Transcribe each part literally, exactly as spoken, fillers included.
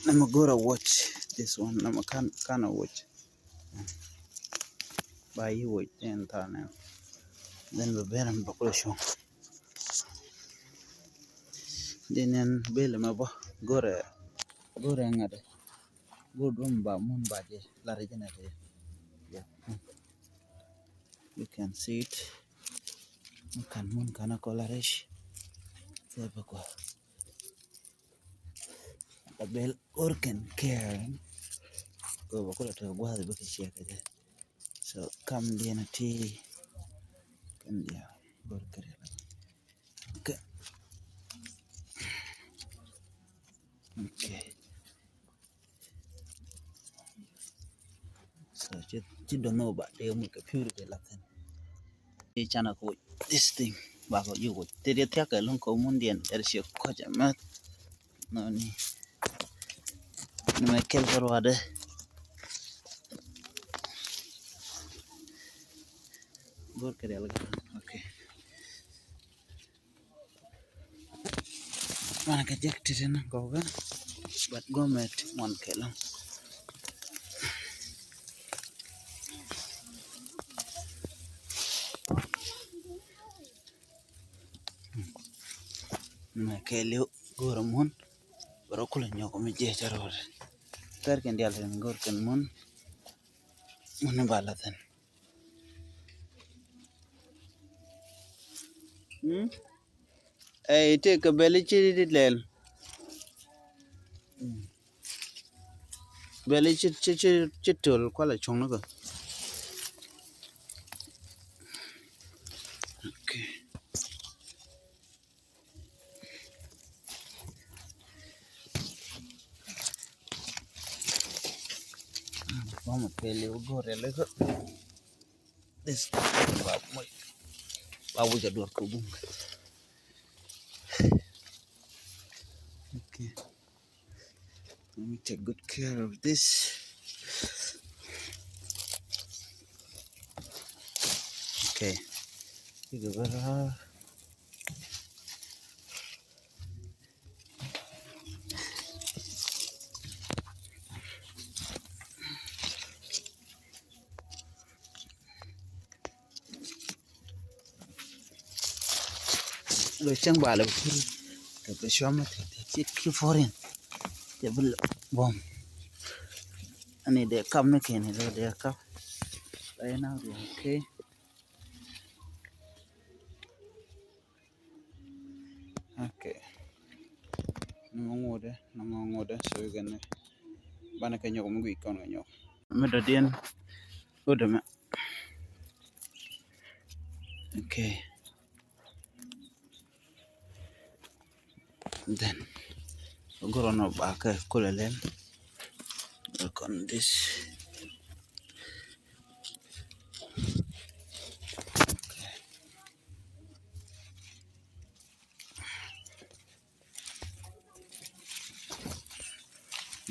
Nɛ mɛ go̱rɛ watch this one, nɛ mɛ kan, kan a watch. Ba yi watch tin tha nɛ. Then bɛ ben bɛ kulɛ cuŋ. Din nɛn bel mɛ bä go̱rɛ, go̱rɛ ŋa̱dɛ. Go̱r duɔ̱m ba mun ba jɛ lar jɛ nɛ tɛ. Yeah. You can see it. You can mun kana kɔla rɛc. Sɛ bɛ kua. Ka bel organ care. Ko ba kula ta gwa ba ka ciɛ ka jɛ. So kam diɛn a ti. Kam diɛn. Go̱r kare. Okay. Okay. So ci, ci dɔn nɔ ba dee muk kɛ purity la thin. Ci canɛ ko this thing ba ko yuk. Ti di thiak kɛ lɔŋ ko mun diɛn ɛr ci kɔc ɛmɛ. Nɔ ni. Ni mɛ kɛl kɛ ruadɛ. Go̱r kɛ dial gɛ. Okay. Wan kɛ jek titin gɔkɛ, but gɔmɛ ti ŋuan kɛlɛ. Mɛ kɛɛliw go̱rɛ mun bɛ rɔ kulɛ nyɔk mi jiɛ cɛ rɔɔdɛ. Thɛr kɛn dial tin go̱r kɛn mun. Mun ni ba la thin. Hmm? Ɛ, tëëkɛ bɛli ci di lɛl. Bɛli ci, ci, ci, ci töl kualɛ cuŋni kɛ. Okay. Mama pele ugo rele ko. This ba mo, ba wuja duɔr ko bum. Okay. Let me take good care of this. Okay. Take a better. Lo cäŋ ba lɛ bi pur kɛ bi cuɔmɛ ti ti ti forin. Ti bi lɛ buɔm. Ani dee kap mi kɛn ni lo dee kap. Right now dee okay. Okay. Nɔmɔ ŋuudɛ, nɔmɔ ŋuudɛ, so you can, eh, banɛ kɛ nyɔk mi guic kɔn kɛ nyɔk. Mi dɔ̱diɛn, udɛ mɛ. Okay. Then, gurɔ nɔ bakɛ kulɛ lɛl. Work on this. Okay.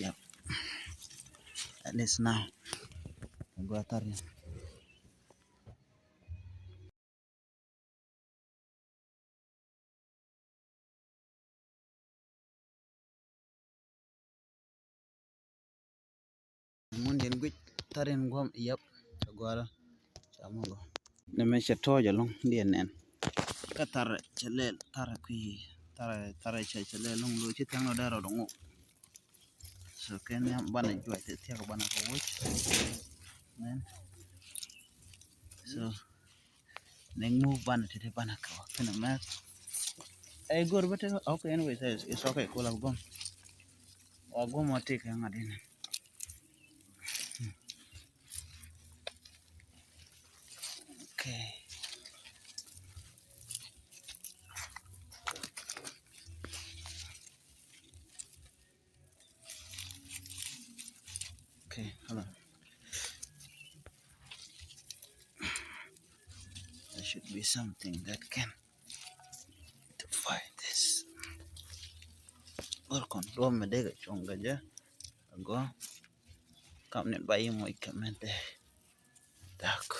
Yep. At least now. Gua tari. Mun diɛn guic tharin guɔm yɛp. Cɛ guarä. Ca mɔ gɔ. Nɛ mɛ cɛ tɔɔc ɛlɔŋ diɛn nɛn. Kä tharɛ cɛ lɛl tharɛ kui̱ tharɛ tharɛ cɛ cɛ lɛl lɔŋ lo̱c ci thiaŋ lɔ dee rɔɔd ŋok. So kɛn nhiam banɛ juac ti thiak banɛ kɛ woc. Nɛn. So nɛ ŋu banɛ ti ti banɛ kɛ wä kɛnɛ mɛ. Ɛ gor bä ti okay, anyway, it's, it's okay, kula gom. Wa gom wa ti kɛ ŋa̱t inɛ. Okay. Okay, hold on. There should be something that can to find this. Welcome. Dua mɛ dee kɛ cuɔ̱ŋ kɛ jɛ. Agɔ. Kam ni ba yi moc kɛ mɛ dee. Dak.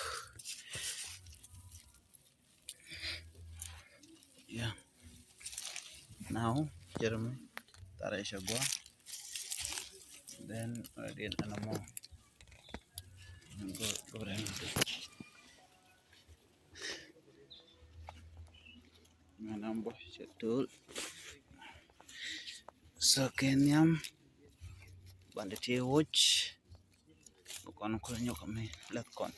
Yeah. Now, Jeremy, tara isha gua. Then, uh, din ɛn ɛmɔ. Go, go rɛn. Mɛ nam bɔ cɛ tol. So kɛ nhiam. Bandɛ ti woc. Bä kɔn kulɛ nyɔk mi lɛth kɔn.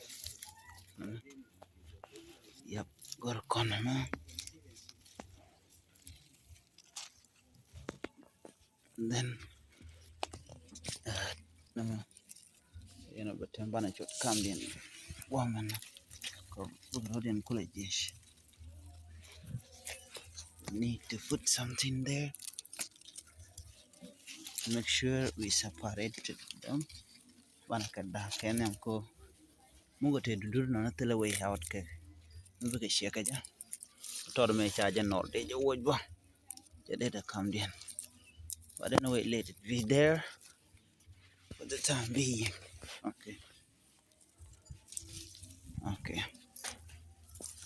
Yap, gɔr kɔn mɛ. Then, uh, nɛmɛ, you know, but banɛ cot kam diɛn. Wamɛn kɔ buk rɔ diɛn kulɛ jiɛc. Need to put something there. Make sure we separate them. Banɛ kɛ dak kɛ nɛm ko. Mukɛ te dudur nɔnɔ thilɛ way out kɛ. Mi bikɛ ciɛ kɛ jɛ. Tɔt mɛ ca jɛ nɔr dee jɛ woc bä. Jɛ dee dee kam diɛn. But anyway, let it be there for the time being. Okay. Okay.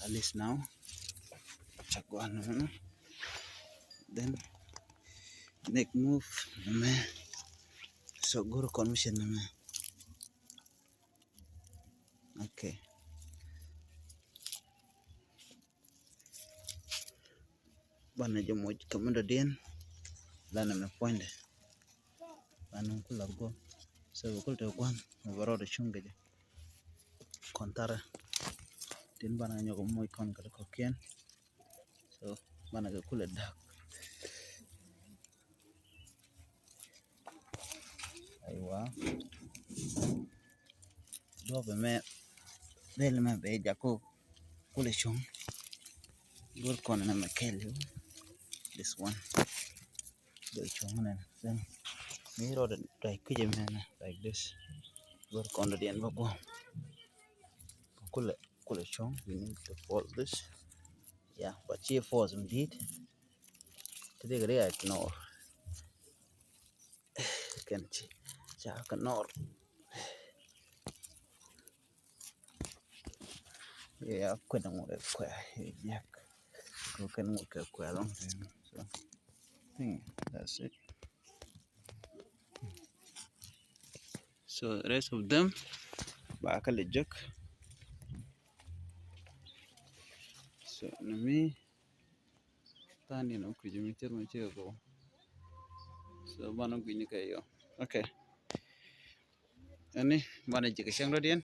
At least now. Cak guan nɔnɔ. Then next move nɛmɛ. So guru commission nɛmɛ. Okay. Banɛ jɛ moc kɛ mi dɔ̱diɛn. Lanɛ mɛ puɔ̱nydɛ. Lanɛ kulɛ guɔ. So bɛ kul te gua̱n mɛ bɛ rɔɔdɛ cuŋ kɛ jɛ. Kɔn tharɛ. Tin banɛ nyɔk moc kɔn kɛ kɔkiɛn. So banɛ kɛ kulɛ dak. Aywa. Duɔpɛ mɛ dhil mɛ bɛ jako kulɛ cuŋ. Duɔr kɔn nɛ mɛ kɛl. This one. Bɛ cuŋ nɛ. Then mi rɔdɛ dɔy kui̱cɛ mɛ nɛ like this. Duɔr kɔn dɔdiɛn bä guɔm. Kulɛ kulɛ cuŋ. You need to fold this. Yeah, but ci force mi dit. Ti dik ri a ignore. Kɛn ci ca kɛ nɔr. Ya kuɛn ŋuɔt kɛ kuɛ jiɛk. Kɛ kɛn ŋuɔt kɛ kuɛ lɔŋ. So I think that's it. So rest of them ba kɛ lɛ jek. So ni mi than ni nɔ kui̱c mi cir mi cir kɛ kɔ. So banɛ gui̱ni kɛ yɔ. Okay. Ɛni banɛ jek cäŋ dɔ̱diɛn.